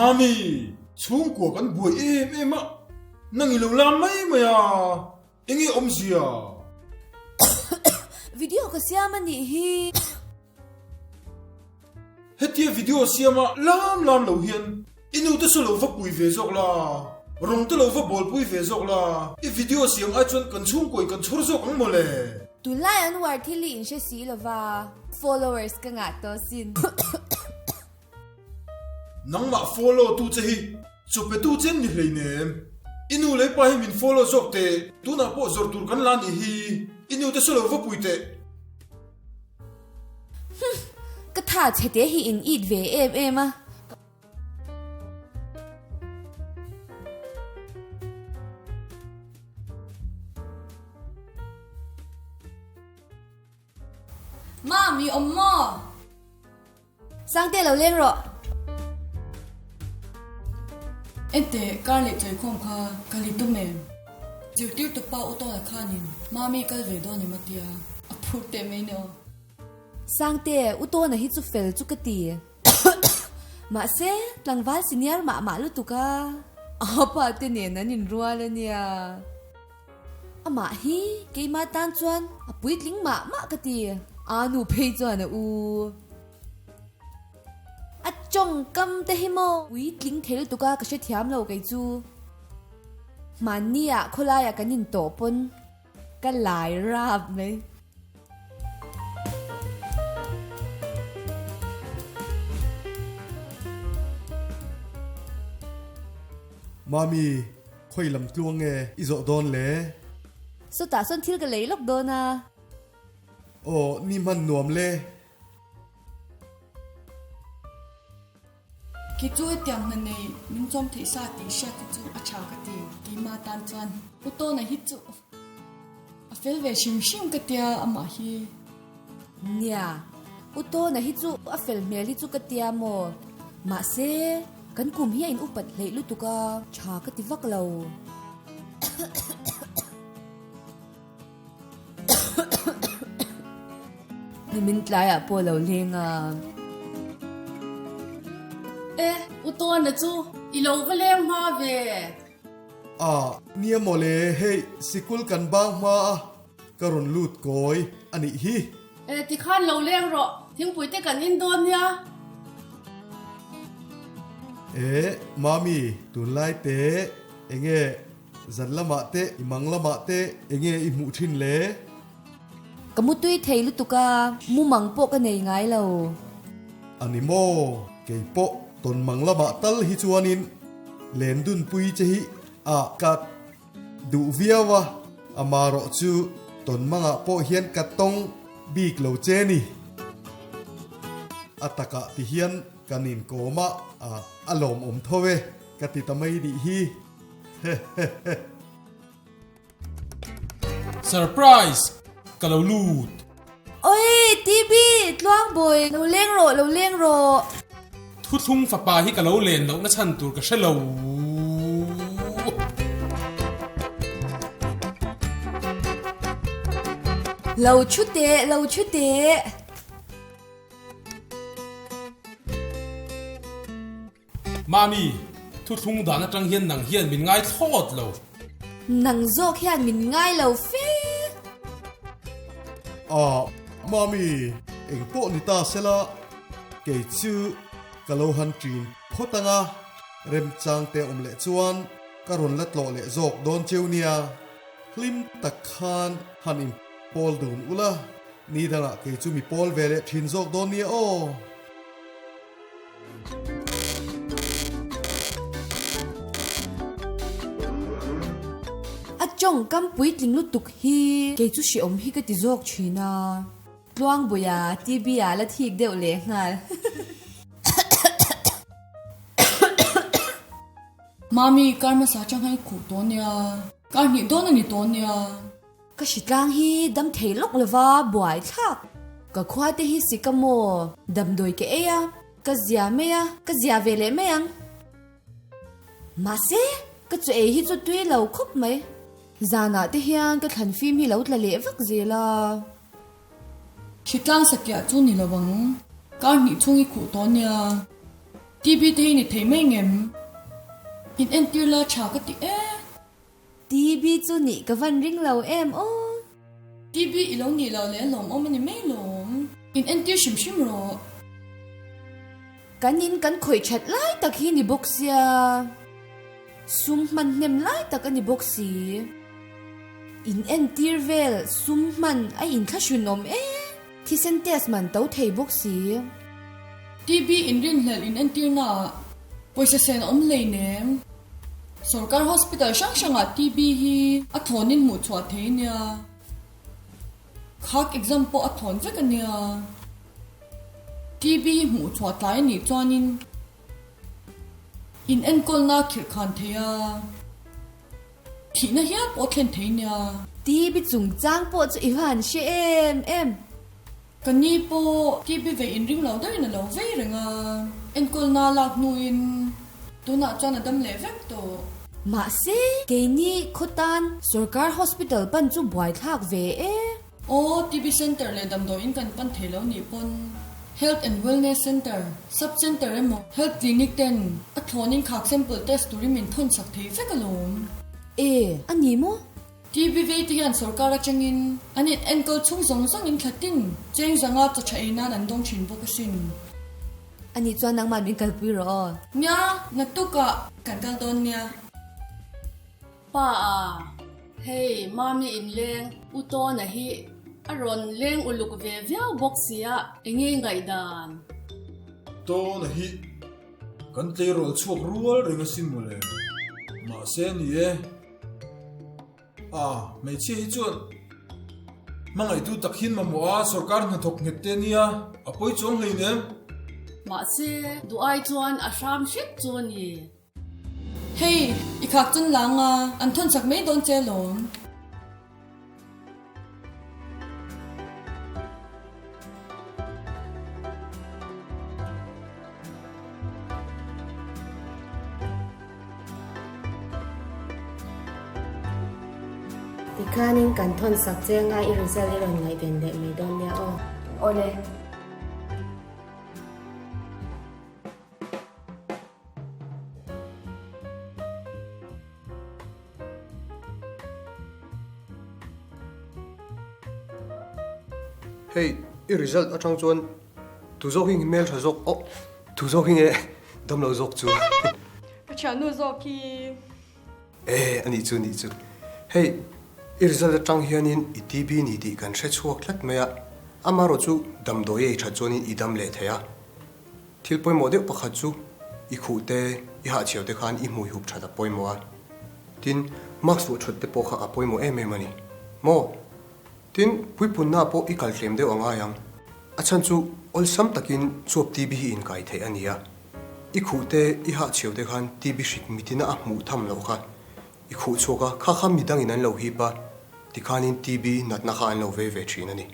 Mami, chhungkua kan buai em em a, nang i lo lam mai mai a, enge awmzia? Video ka siam a nih hi. Hetia video siama lam lam lo hian i nu te saw lo va pui ve zawk la, rawng te lo va bawl pui ve zawk la, i video siam ai chuan kan chhungkawi kan chhawr zawk ang mawle. Tunlai an uar thil hi in hre si lova, followers ka ngah tawh sin. Nangmah follow tu che hi chu pe tu chen ni hleinem. I nu leh pa hi min follow zawk teh, tunah pawh zawrh tur kan la nih hi, i nu te saw lo va pui teh. Humm! Ka tha chhe te hi in it ve em em a. Mam, i awm maw? Sangte lo leng rawh. Enteh, kar leh chawikhawm kha ka li tum em? Zirtirtu pa u Tawna khanin Mami kal ve dawn em a tia, a phur teh mai ni aw. Sangte, u Tawna hi chu fel chu ka ti. Mahse, tlangval senior mah mah lutuk a, a pa te nen an inrual a nia. Amah hi keimah tan chuan a puitling mah mah ka ti, a nu phei chuan a u. A tawngkam te hi maw puitling thei lutuk a ka hrethiam lo kei chu. Hmanni ah khawlai ah kan intawh pawn ka lai rap mai. Mami, khawi lam tluang nge i zawh dawn le? Sawtah sawn thil ka lei lawk dawn a. Aw, ni hman nuam le. Khi chu hetiang hna nei min chawm theih sa tih hriat hi chu a tha ka ti, keimah tan chuan U Tawna hi chu a fel ve hrim hrim ka tia amah hi. Nia, U Tawna hi chu a fel hmel hi chu ka tia maw? Mahse, kan kum hi a in upat hleih lutuk a, tha ka ti vak lo. Nimin tlaiah pawh lo leng a. E, U Tawna chu i lo va leng hma ve. A, nia mawle, hei sikul kan bang hma a, ka rawn lut kawi a nih hi. E, tikhan lo leng rawh, thingpui te kan in dawn nia. E, Mami, tunlai te enge Zan lamah te, i mang lamah te enge i hmuh thin le? Ka mutui thei lutuk a, mumang pawh ka nei ngai lo. A ni maw? Kei pawh tawn mang lamah tal hi chuanin len dunpui che hi a ka duh viau a, amarawh chu tawn mangah pawh hian ka tawng bik lo che ni. A takah ti hian kan inkawm a, a lawmawm tho e ka ti ta mai nih hi. Surprise! Ka lo lut. Oi! TB! Tluangbawi, lo leng rawh, lo leng rawh. Thuthlung fapa hi ka lo len lohna chhan tur ka hre lo. Lo thu teh, lo thu teh. Mami, thuthlung dan atang hian nang hian min ngai thlawt lo. Nang zawk hian min ngai lo fe. Ah, Mami, eng pawh ni ta sela, kei chu ka lo han ṭin phawt ang a, remchang te awm leh chuan ka rawn la tlawh leh zawk dawn cheu nia, hlim tak khan han in pawl dun ula, ni dangah kei chu mi pawl ve leh ṭhin zawk dawn nia aw. A tawngkam puitling lutuk hi kei chu hreawm hi ka ti zawk thin a, Tluangbuia TB ah la thik deuh leh nghal. Mami, kar hmasa atang hian khuh tawh nia, kar hnih dawn a ni tawh nia. Ka hritlang hi dam thei lawk lova buai thlak. Ka khua te hi si ka maw damdawi ka ei a, ka zia mai a, ka zia ve leh mai ang. Mahse, ka chu ei hi chu tui lo khawp mai. Zanah te hian ka thlan fim hi lo tla leh vak zel a. Hritlang sakiah chu ni lo ang, kar hnih chhung i khuh tawh nia. TB te hi ni thei mai ngem? In entir la tha ka ti e. TB chu nih ka van ring lo em aw. TB i lo nih loh leh lawmawm a ni mai lawm. In entir hrim hrim rawh. Kan in kan khawih that lai tak hi ni bawk sia. Sum hman hnem lai tak a ni bawk si. In entir vel sum hman a inthlahrun awm e. Thisen test man to thei bawk si. TB inrinhlelh in entirna ah pawisa sen a awm hleinem. Sorkar hospital hrang hrangah TB hi a thlawnin hmuh chhuah thei nia. Khak exam pawh a thlawn vek a nia. TB hi hmuh chhuah tlai a nih chuanin in enkawlna khirh khan thei a. Thihna hial pawh thlen thei nia. TB chungchang pawh chu i han hre em em. Ka ni pawh TB vei inring lo deuhin a lo vei reng a, enkawlna lak hnuin tunah chuan a dam leh vek tawh. Mahse, keini khaw tan sorkar hospital pan chu buaithlak ve e. Aw, TB Centre leh damdawiin kan pan thei lo nih pawn Health and Wellness Centre, Sub Centre emaw Health Clinic ten a thlawnin khak sample test turin min thawn sak thei vek alawm. E, a ni maw? TB vei te hian sorkar atangin an in enkawl chhung zawng zawngin thlatin cheng zanga chaw tha ei nan an dawng thin bawk asin. A nih chuan nangmah min kalpui rawh aw. Nia, naktukah kan kal dawn nia. Pa a, hei Mami inleng U Tawna hi a rawn leng uluk ve viau bawk sia, enge ngaihdan? Tawna hi kan tleirawl chhuak rual reng asin mawle. Mahse ni e. A, hmeichhia hi chuan hmangaihtu tak hian mamawh a, sorkar hnathawk nghet te ania, a pawi chuang hleinem. Mahse, duh ai chuan a hram hret chu a ni. Hei, i khak chun lang a, an thawn chak mai dawn che alawm. Tikhanin kan thawn sak che anga i result i rawn ngaihven leh mai dawn nia aw. Awle. Hei, i result atang chuan tu zawk hi hmel tha zawk oh tu zawk hi nge damlo zawk chu. Ka thiannu zawk hi. E ani chu ni chu. Hei, i result atang hianin i TB ni tih kan hre chhuak tlat mai a, amaherawh chu damdawi ei that chuanin i dam leh thei a. Thil pawimawh deuh pakhat chu i khuh te, i hahchhiau te khan i hmui hup that a pawimawh a. Tin, mask vuah that te pawh kha a pawimawh em em a ni. Maw? Tin, puipunna pawh i kal tlem deuh a ngai ang. A chhan chu awlsam takin chuap TB hi inkai theih a ni a. I khuh te, i hahchhiau te khan TB hrik mitina a hmuh tham loh kha i khuh chhuak a, kha kha midangin an lo hip a, tikhanin TB natna kha an lo vei ve thin a ni.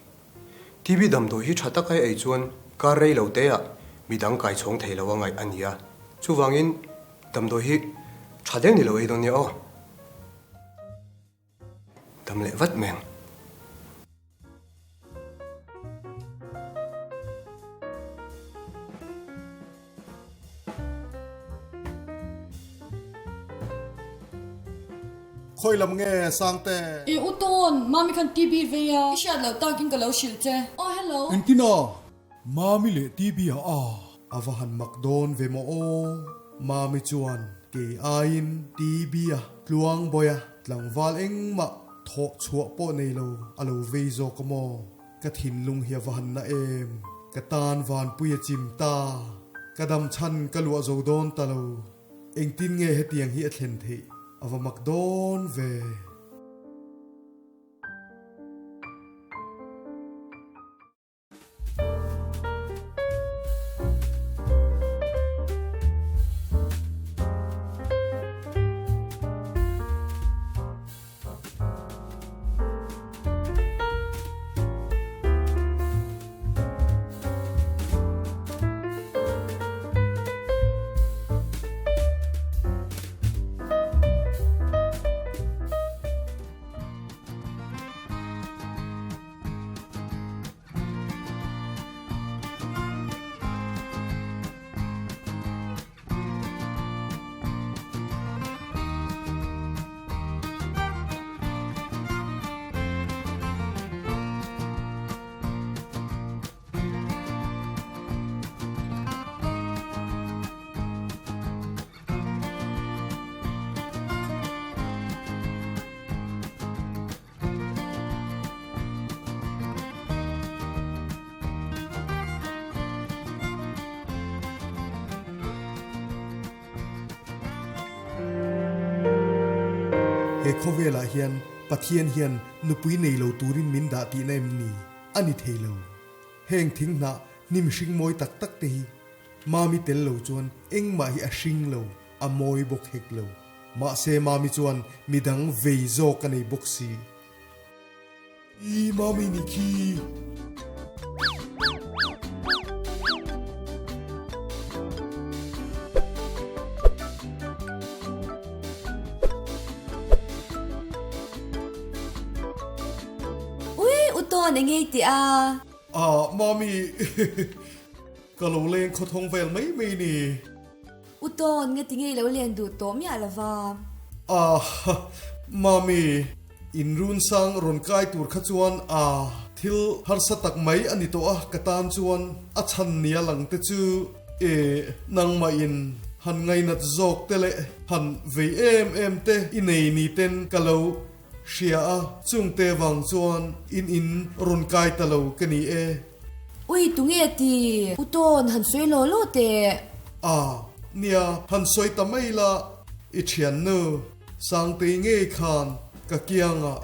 TB damdawi hi tha taka ei chuan kar rei lo te ah midang kai chhawng thei lo a ngaih a ni a, chuvangin damdawi hi tha deuh ni lo ei dawn nia aw. Dam leh vat mai ang. Khawi lam nge Sangte? I u tawn, Mami khan TB vei a, i hriat loh takin ka lo hrilh che. Aw hello. Engtin a? Mami leh TB a a. A va han mak dawn ve maw aw. Mami chuan kei aiin TB a tluang bawi a, tlangval engmah thawh chhuah pawh nei lo a lo vei zawk a maw? Ka thinlung hi a va han na em? Ka tan vanpui a chim ta. Ka dam chhan ka luah zo dawn ta lo. Engtin nge hetiang hi a thlen theih? A va mak dawn ve. He khawvelah hian Pathian hian nupui nei lo turin min dah tihna em ni? A ni thei lo. Heng thing hnah hnim hring mawi tak tak te hi Mami tel lo chuan engmah hi a hring lo, a mawi bawk hek lo. Mahse Mami chuan midang vei zawk a nei bawk si. I Mami ni khi. Ui, u tawn eng ei tih a? Ah, Mami, ka lo leng khawthawng vel mai mai ni. U tawn, nge ti ngei lo len duh tawh miah lo va? Ah, Mami, in run sang rawn kai tur kha chuan ah, thil harsa tak mai a ni tawh a, ka tan chuan a chhan nia lang te chu e, nangmah in han ngainat zawk te leh han vei em em te i nei ni ten ka lo Hria a, chungte vang chuan in in rawn kai ta lo ka ni e. Ui, tunge ti? U Tawn, han sawi law law teh. A, nia, han sawi ta mai la, i thiannu Sangtei ngei khan ka kiangah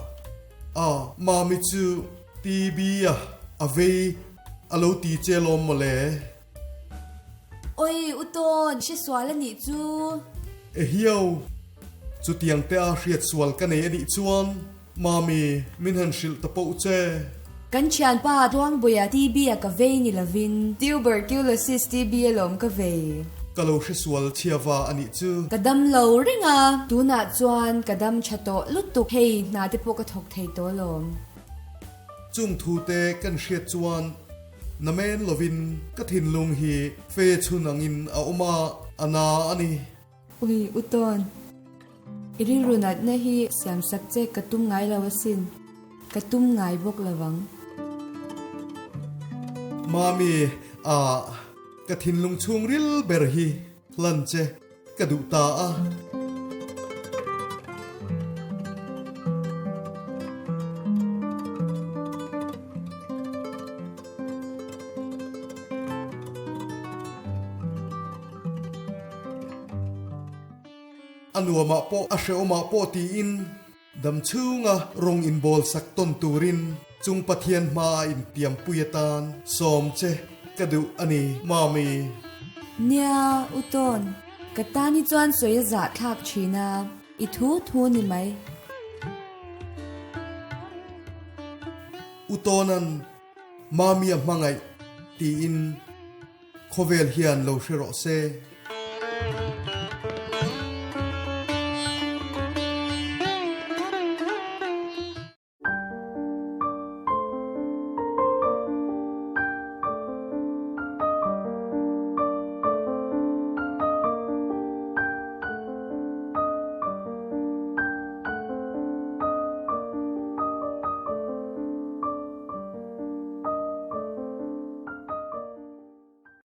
a, Mami chu TB a a vei a lo ti che lawm mawle. Oi, U Tawn, hre sual a nih chu. Ehiau, chutiang te a hriat sual ka nei a nih chuan Mami, min han hrilh ta poh che. Kan thianpa Tluangbuia TB a ka vei ni lovin Tuberculosis TB alawm ka vei. Ka lo hre sual chhiava a nih chu. Ka dam lo reng a, tunah chuan ka dam tha tawh lutuk. Hei, hna te pawh ka thawk thei tawh alawm. Chung thu te kan hriat chuan Namen lovin ka thinlung hi fe chhun angin a awm a, a na a ni. Ui, U Tawn, i rilru natna hi siamsak che ka tum ngai lo asin, ka tum ngai bawk lo vang. Mami, ah, ka thinlung chhungril ber hi hlan che ka duh ta a. A nuamah pawh a hrehawmah pawh tiin dam chhunga rawng inbawl sak tawn turin chung Pathian hmaa intiampui atan sawm che ka duh a ni, Mami. Nia, U Tawn, ka tan hi chuan sawi a zah thlak thin a, i thu thu ni mai. U Tawnan Mami a hmangaih tiin khawvel hian lo hre rawh se.